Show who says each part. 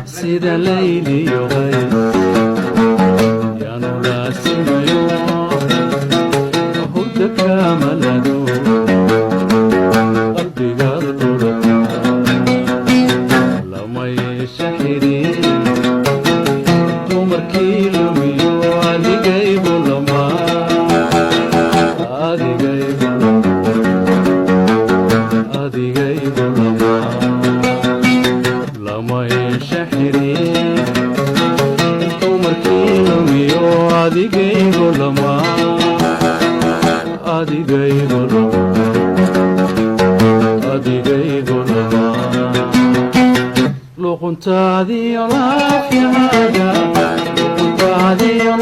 Speaker 1: Sida layliyo qays yaanu laasimayo, hurda kamalado, qalbigaad dhulata lamayasha xidhiir, dumarkii lumiyo adigaygu lama, adigaygu lama, adigaygu lama, lamayasha xidhiir, dumarkii lumiyo adigaygu lama, adigaygu lama, adigaygu lama. Luquntaadiyo laafyahaaga, luquntaadiyo.